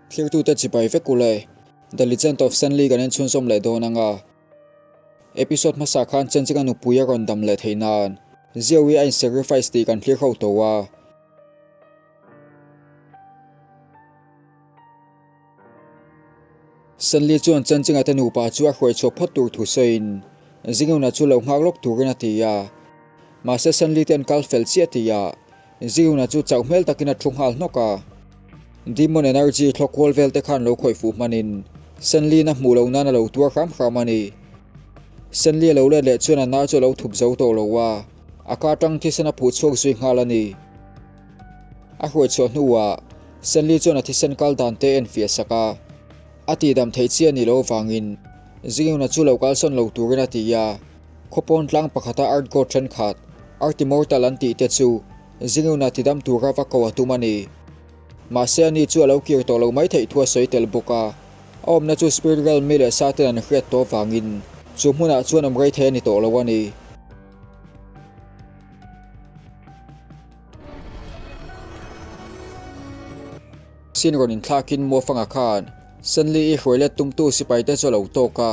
Thlirtute chibai vek ule, The Legend of Senli kan en chhunzawm leh dawn anga episode hmasa khan Chenchika nupui a rawn dam leh theih nan Ziawi a in sacrifice tih kan thlir ho tawh a. Senli chuan Chenchika te nupa chu a hruai chhuah phawt tur thu sawiin Zinguna chu lo nghak lawk turin a ti a. Mahse Senli te an kal fel chiah tih ah Ziona chu chauh hmel takin a thu nghal hnawk a. Demon energy thlawk kual vel te khan lo khawih fuh hmanin Senlin a hmuh loh nan a lo tuar hram hram a ni. Senli a lo let leh chuan a nau chu a lo thup zo tawh lo a, a ka tang thisen a phuh chhuak zui nghal a ni. A hruai chhuah hnuah Senli chuan a thisen kal dan te a enfiah sak a, a tihdam theih chiah a nih loh avangin Ziona chu lo kalsawn lo turin a ti a. Khawpawn tlang pakhata Art God thenkhat, Art Immortal an tih te chu Zinguna tidam tura va ko a tum a ni. Mahse ani chu a lo kir tawh lo mai theih thu a sawi tel bawk a, a awmna chu Spirit Realm mi leh sa ten an hriat tawh avangin chu hmunah chuan awm rei thei a ni tawh lo a ni. Sin rawn inthlakin Muafanga khan Senli-i hruai let tumtu sipaite chu a lo tawk a.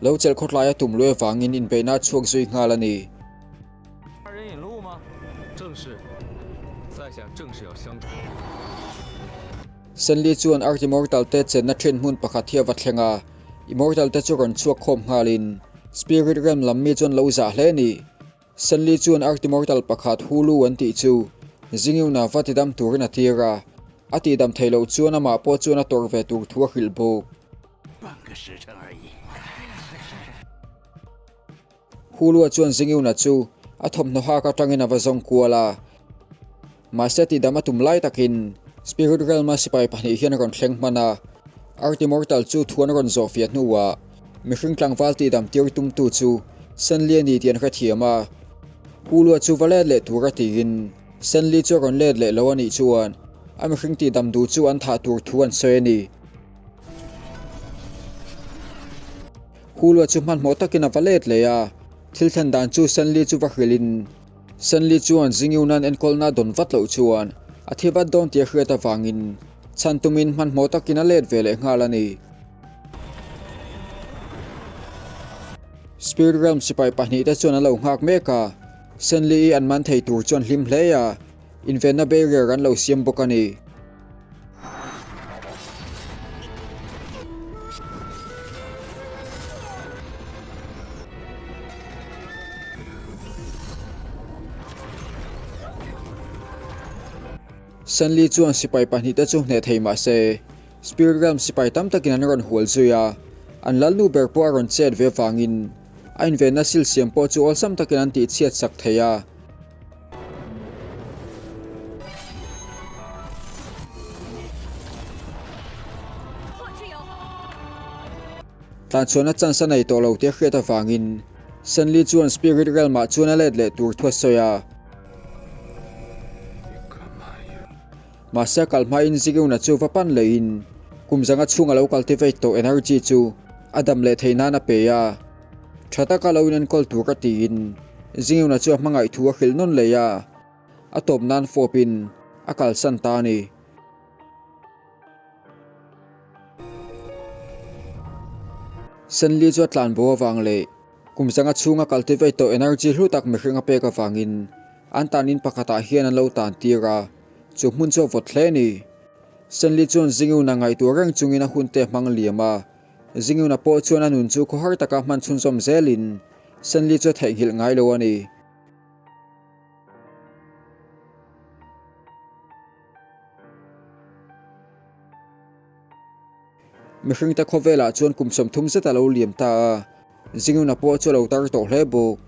Lo chelh khawtlai a tum luai avangin inbeihna a chhuak zui nghal a ni. Senli chuan Earth Immortal te chenna thin hmun pakhat hi a va thleng a, Immortal te chu rawn chhuak khawm nghalin Spirit Realm lam mi chuan lo zah hle a ni. Senli chuan Earth Immortal pakhat Hulu an tih chu Zingyuna va tidam turin a tir a, a tihdam theih loh chuan amah pawh chuan a tawrh ve tur thu a hrilh bawk. Hulua chuan Zingyuna chu a thawmhnaw hak atangin a va zawng kual a, mahse tihdam a tum lai takin Spirit Realm-a sipai pahnih hian a rawn thleng hman a, Earth Immortal chu thu an rawn zawh fiah hnuah mihring tlangval tihdam tir tumtu chu Senli a ni tih an hrethiam a, Hulua chu va let leh tur a tiin Senli chu a rawn let leh lo a nih chuan a mihring tihdam duh chu an thah tur thu an sawi a ni. Hulua chu hmanhmawh takin a va let leh a, thil thlen dan chu Senli chu va hrilhin Senli chuan Zingyunan enkawlna dawn vat loh chuan a thi vat dawn tih a hriat avangin chhan tumin hmanhmawh takin a let ve leh nghal a ni. Spirit Realm sipai pahnihte chuan an lo nghak mek a, Senli-i an man thei tur chuan hlim hle a, invenna barrier an lo siam bawk a ni. Senli chuan sipai pahnihte chu hneh thei mah se, Spirit Realm sipai tam takin an rawn hual zui a, an lalnu ber pawh a rawn chet ve vangin a invenna sil siam pawh chu awlsam takin an tihchhiat sak thei a. Tlanchhuahna chance a nei tawh lo tih a hriat avangin Senli chuan Spirit Realm ah chuan a let leh tur thu a sawi a. Mahse a kal hmain Zigiuna chu va pan lehin kum zanga chhung a lo cultivate tawh energy chu a dam leh theih nan a pe a. Tha taka lo inenkawl tur ka tiin Zingyuna chu a hmangaih thu a hrilh nawn leh a, a tawp nan fawpin a kalsan ta a ni. Senli chu a tlan bo avang leh kum zanga chhunga cultivate tawh energy hlu tak mihring a pek avangin an tanin pakhatah hian an lo tan tir a, chu hmun chu a vawt hle a ni. Senli chuan Zingyuna ngaihtuah reng chungin a hunte a hmang liam a. Zingyuna pawh chuan a nun chu khawhar taka hman chhunzawm zelin Senli chu a theihnghilh ngai lo a ni. Mihringte khawvelah chuan kum 30 zet a lo liam ta a, Zingyuna pawh chu a lo tar tawh hle bawk.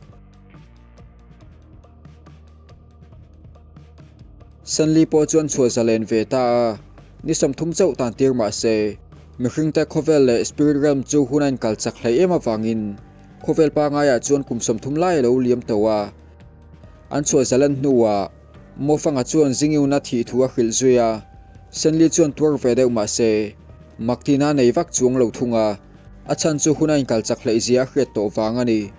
Senli pawh chuan chhuah zalen ve ta a, ni 30 chauh tan tir mah se, mihringte khawvel leh Spirit Realm chu hun a inkal chak hlei em avangin khawvel pangaiah chuan kum 30 lai a lo liam tawh a. An chhuah zalen hnuah Mofanga chuan Zingyuna thih thu a hrilh zui a, Senli chuan tuar ve deuh mah se, Maktina nei vak chuang lo thung a, a chhan chu hun a inkal chak hleih zia a hriat tawh vang a ni.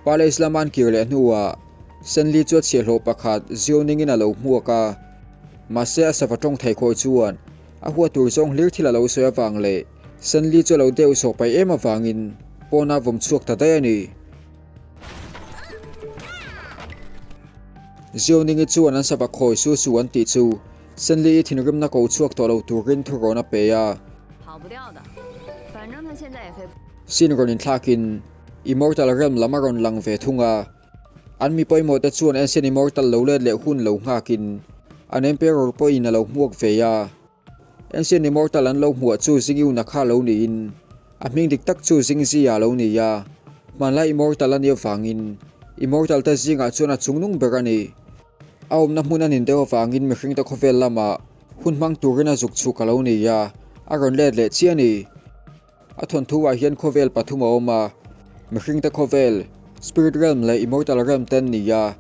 Palace lama an kir leh hnuah Senli chu a chhiahhlawh pakhat Zioningin a lo hmuak a, mahse a sava tawng thei khawi chuan a huat tur zawng hlir thil a lo sawi avang leh Senli chu a lo deuh sawh paih em avangin pawnah vawm chhuak ta daih a ni. Zioningi chuan an sava khawi su su an tih chu Senli i thinrimna ko chhuak tawh lo turin thurawn a pe a. Sin rawn inthlakin Immortal Realm lam a rawn lang ve thung a. An mi pawimawh te chuan Ancient Immortal lo let leh hun lo nghakin an Emperor pawhin a lo hmuak ve a. Ancient Immortal an lo hmuah chu Zingyuna kha lo niin a hming dik tak chu Zingzia a lo ni a. Hmanlai Immortal a nih avangin Immortal te zingah chuan a chungnung ber a ni. A awmna hmun a nin deuh avangin mihring te khawvel lamah hun hmang turin a zuk chhuk a lo ni a, a rawn let leh chiah a ni. A thawnthu ah hian khawvel pathum a awm a, mihringte khawvel, Spirit Realm leh Immortal Realm te an ni a.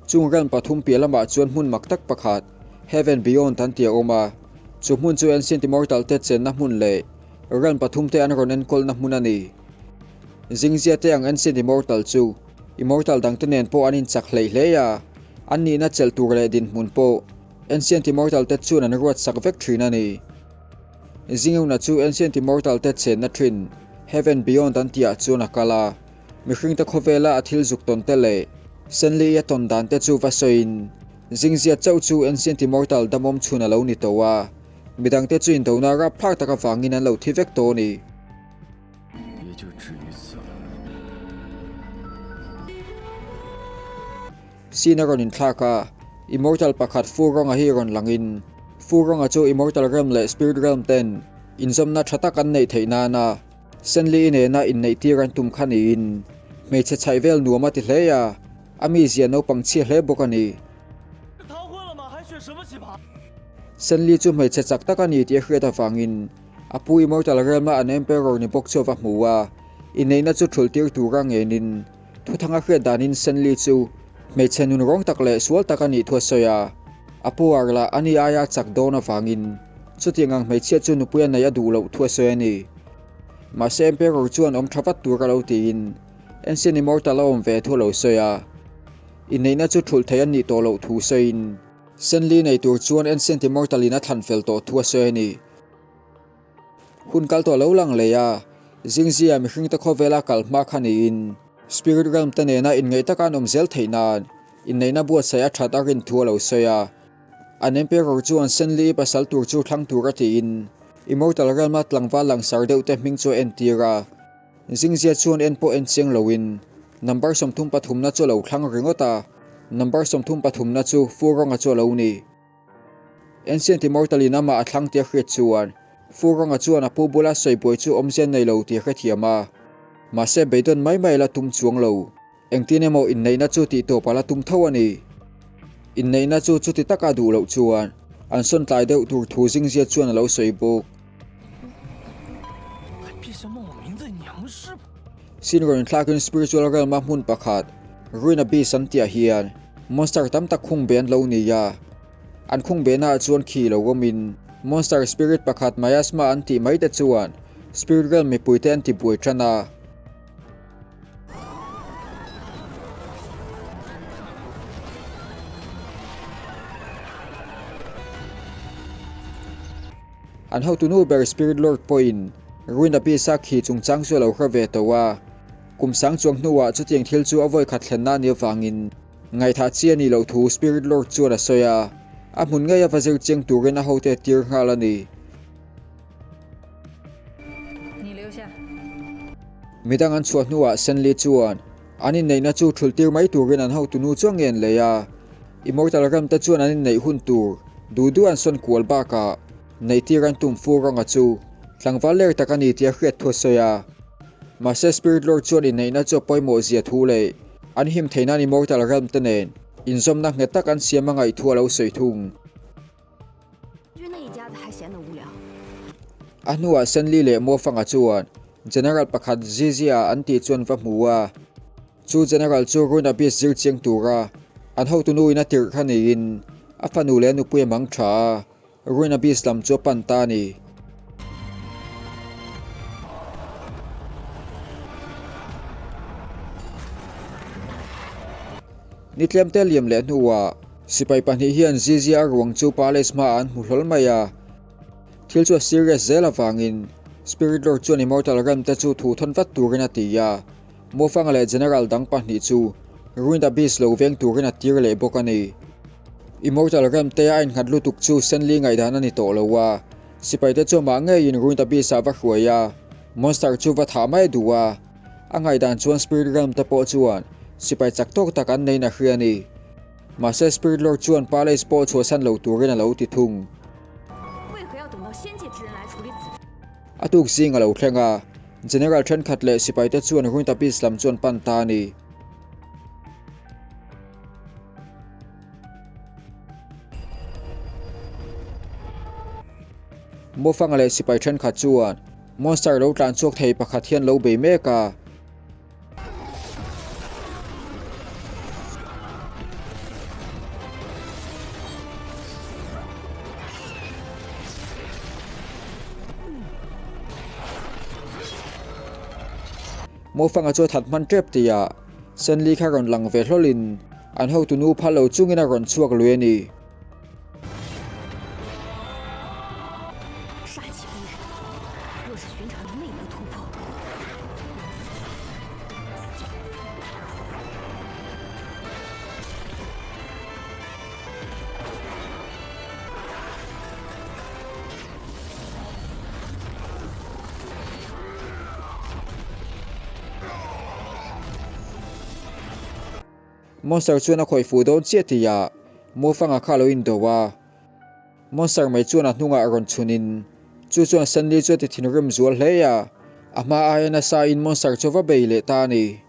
Chung realm pathum piah lamah chuan hmun mak tak pakhat, Heaven Beyond an tih a awm a. Chu hmun chu Ancient Immortal te chenna hmun leh realm pathum te an rawn enkawlna hmun a ni. Zingzia te ang Ancient Immortal chu Immortal dangte nen pawh an inchak hleih hle a, an nihna chelh tur leh dinhmun pawh Ancient Immortal te chuan an ruatsak vek thin a ni. Zingyuna chu Ancient Immortal te chenna thin Heaven Beyond an tihah chuan a kal a, mihringte khawvela a thil zuk tawn te leh Senli-i a tawn dan te chu va sawiin Zingzia chauh chu Ancient Immortal damawm chhun a lo ni tawh a, midangte chu indona rapthlak tak avangin an lo thi vek tawh a ni. Sin a rawn inthlak a, Immortal pakhat Fu Ronga hi rawn langin, Fu Ronga chu Immortal Realm leh Spirit Realm ten inzawmna tha tak an neih theih nana Senli-i nena inneihtir an tum kha niin, hmeichhe chhaih vel nuam a ti hle a, a mizia naupang chhia hle bawk a ni. Senli chu hmeichhe chak tak a ni tih a hriat avangin a pu Immortal Realm-a an Emperor ni bawk chu a va hmu a, inneihna chu thulh tir tura ngenin, Thuthanga hriat danin Senli chu hmeichhe nun rawng tak leh sual tak a nih thu a sawi a, a puar lah a ni aia chak dawn avangin chutiang ang hmeichhia chu nupui a neih a duh loh thu a sawi a ni. Mahse Emperor chuan awm tha vat tur a lo tiin Ancient Immortal a awm ve thu a lo sawi a, inneihna chu thulh theih a nih tawh loh thu sawiin Senli nei tur chuan Ancient Immortal in a thlan fel tawh thu a sawi a ni. Hun kal tawh lo lang leh a, Zingzia mihringte khawvela kal hma kha niin Spirit Realm te nena inngeih taka an awm zel theih nan inneihna buatsaih a that a rin thu a lo sawi a. An Emperor chuan Senli-i pasal tur chu thlang tur a tiin Immortal Realm-a tlangval langsar deuh te hming chu a entir a. Zingzia chuan en pawh en chiang loin number 30 pathumna chu a lo thlang ringawt a, number 30 pathumna chu Fu Ronga chu a lo ni. Ancient Immortal in amah a thlang tia hriat chuan Fu Ronga chuan a pu bula sawibuai chu awmzia nei lo tih a hrethiam a. Mahse beidawn mai mai la tum chuang lo. Engtin emaw inneihna chu tih tawp a la tum tho a ni. Inneihna chu chuti taka duh loh chuan an sawn tlai deuh tur thu zingzia chuan a lo sawi bawk. Sin rawn inthlakin Spiritual Realm-a hmun pakhat, Ruin Abyss an tihah hian monster tam tak khung be an lo ni a. An khung behnaah chuan khi lo awmin monster spirit pakhat Miasma an tih mai te chuan Spirit Realm mipuite an ti buai tan a. An hotunu ber Spirit Lord pawhin Ruin Abyss-a khi chungchang chu a lo hre ve tawh a, kum sang chuang hnuah chutiang thil chu a vawi khat thlenna a nih avangin ngaihthah chi a nih loh thu Spirit Lord chuan a sawi a, a hmun ngei a va zir chiang turin a hote a tir nghal a ni. Midang an chhuah hnuah Senli chuan an inneihna chu thulh tir mai turin an hotunu chu a ngen leh a, Immortal Realm te chuan an inneih hun tur duh duh an sawn kual bakah neih tir an tum fur anga chu tlangval ler tak a ni tih a hriat thu a sawi a. Mahse Spirit Lord chuan inneihna chu a pawimawh zia thu leh an him theih nan Immortal Realm te nen inzawmna nghet tak an siam a ngaih thu a lo sawi thung. A hnuah Senli leh Mofanga chuan General pakhat Zizia an tih chuan va hmu a. Chu General chu Run Abyss zir chiang tura an hotunu in a tirh kha niin a fanu leh a nupui a mang tha a, Run Abyss lam chu a pan ta a ni. Ni tlemte liam leh hnuah sipai pahnih hian Zizia ruang chu palace hmaah an hmu hlawl mai a. Thil chu a serious zel avangin Spirit Lord chuan Immortal Realm te chu thu thawn vat turin a ti a, Mofanga leh General dang pahnih chu Ruined Abyss lo veng turin a tir leh bawk a ni. Immortal Realm te a innghat lutuk chu Senli ngaihdan a ni tawh lo a, sipai te chu amah ngeiin Ruined Abyss ah va hruai a, Monster chu va thah mai duh a. A ngaihdan chuan Spirit Realm te pawh chuan sipai chak tawk tak an neiin a hria a ni. Mahse Spirit Lord chuan Palace pawh chhuahsan lo turin a lo ti thung. A tuk zing a lo thleng a, General thenkhat leh sipaite chuan Ruined Abyss lam chu an pan ta a ni. Mofanga leh sipai thenkhat chuan Monster lo tlan chhuak thei pakhat hian lo bei mek a. Mofanga chu a that hman tep tih ah Senli kha rawn lang ve hlawlin an hotunu phal lo chungin a rawn chhuak lui a ni. Monster chuan a khawih fuh dawn chiah tih ah Mofanga kha a lo indo a. Monster mai chuan a hnungah a rawn chhun in chu chuan Sanli chu a ti thinrim zual hle a, a hma aia nasa in Monster chu va bei leh ta a ni.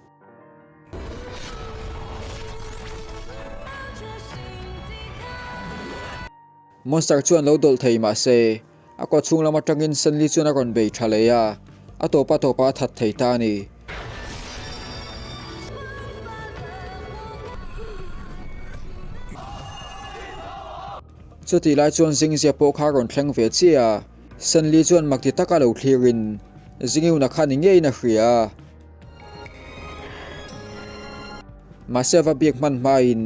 Monster chuan lo dawlh thei mahse a kaw chhung lam atangin Sanli chuan a rawn bei tha leh a, a tawpa tawpa a that thei ta a ni. Chutih lai chuan Zingzia pawh kha a rawn thleng ve chiah a, Sanli chuan mak ti taka lo thlirin Zingiuna kha ni ngeiin a hria a. Mahse a va biak hman hmain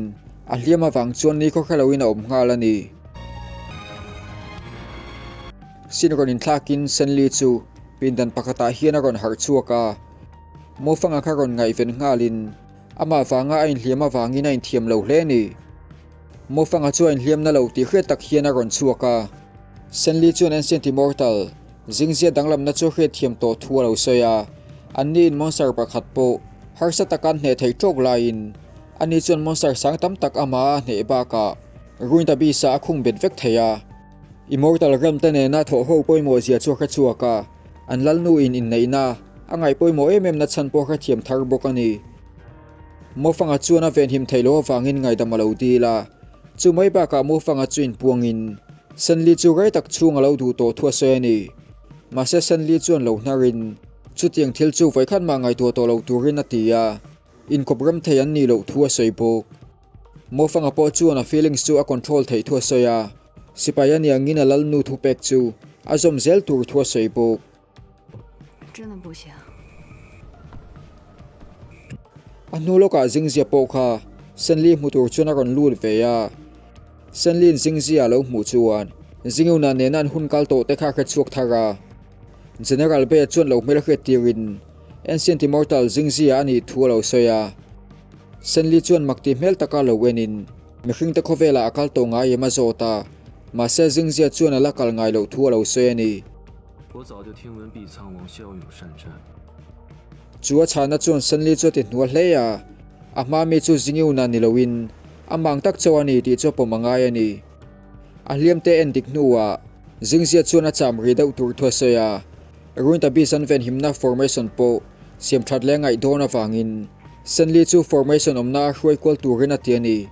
a hliam avang chuan ni khawkha loin a awm nghal a ni. Sin rawn inthlakin Senli chu pindan pakhatah hian a rawn harh chhuak a, Mofanga kha rawn ngaihven nghalin amah vanga a inhliam avangin a inthiam lo hle a ni. Mofanga chu a inhliam na lo tih hriat tak hian a rawn chhuak a, Senli chuan Ancient Immortal Zingzia danglamna chu hriatthiam tawh thu a lo sawi a, anni in monster pakhat pawh harsa taka an hneh theih tawk laiin ani chuan monster sang tam tak amah a hneh bakah Ruined Abyss-ah a khung bet vek thei a. Immortal Realm te nena thawh ho pawimawh zia chu a hre chhuak a, an lalnu in inneihna a ngaih pawimawh em em na chhan pawh a hrethiam thar bawk a ni. Mofanga chuan a venhim theih loh avangin ngaidam a lo dil a, chu mai bakah Mofanga chu inpuangin Senli chu rei tak chhung a lo duh tawh thu a sawi a ni. Mahse Senli chuan lo hnarin chutiang thil chu vawikhat mah ngaihtuah tawh lo turin a ti a, inkawp ram thei an nih loh thu a sawi bawk. Mofanga pawh chuan a feelings chu a control theih thu a sawi a, sipai a nih angin a lalnu thupek chu a zawm zel tur thu a sawi bawk. A hnu lawkah Zingzia pawh kha Senli hmu tur chuan a rawn lut ve a. Senli'n Zingzia a lo hmuh chuan Zingiuna nena an hun kal tawh te kha a hre chhuak thar a. General Bea chuan lo hmel hriat tirin Ancient Immortal Zingzia a nih thu a lo sawi a. Senli chuan mak ti hmel taka lo enin mihringte khawvelah a kal tawh ngai em a zawt a, mahse Zingzia chuan a la kal ngai loh thu a lo sawi a ni. Chu a chhahna chuan Sanli chu a ti hnual hle a, a hma mi chu Zingiuna ni loin a mang tak chauh a ni tih chu a pawm a ngai a ni. A hliam te en dik hnuah Zingzia chuan a cham ri deuh tur thu a sawi a, Ruined Abyss an venhimna formation pawh siam that leh ngaih dawn avangin Sanli chu formation awmna a hruai kual turin a ti a ni.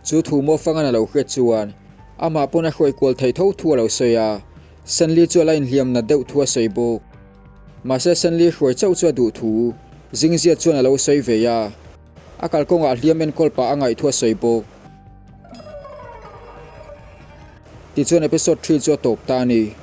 Chu thu Mawfangan a lo hriat chuan amah pawn a hruai kual theih tho thu a lo sawi a, Senli chu a la inhliam nat deuh thu a sawi bawk. Mahse Senli hruai chauh chu a duh thu Zingzia chuan a lo sawi ve a, a kalkawngah hliam enkawl pah a ngaih thu a sawi bawk. Tichuan episode 3 chu a tawp ta a ni.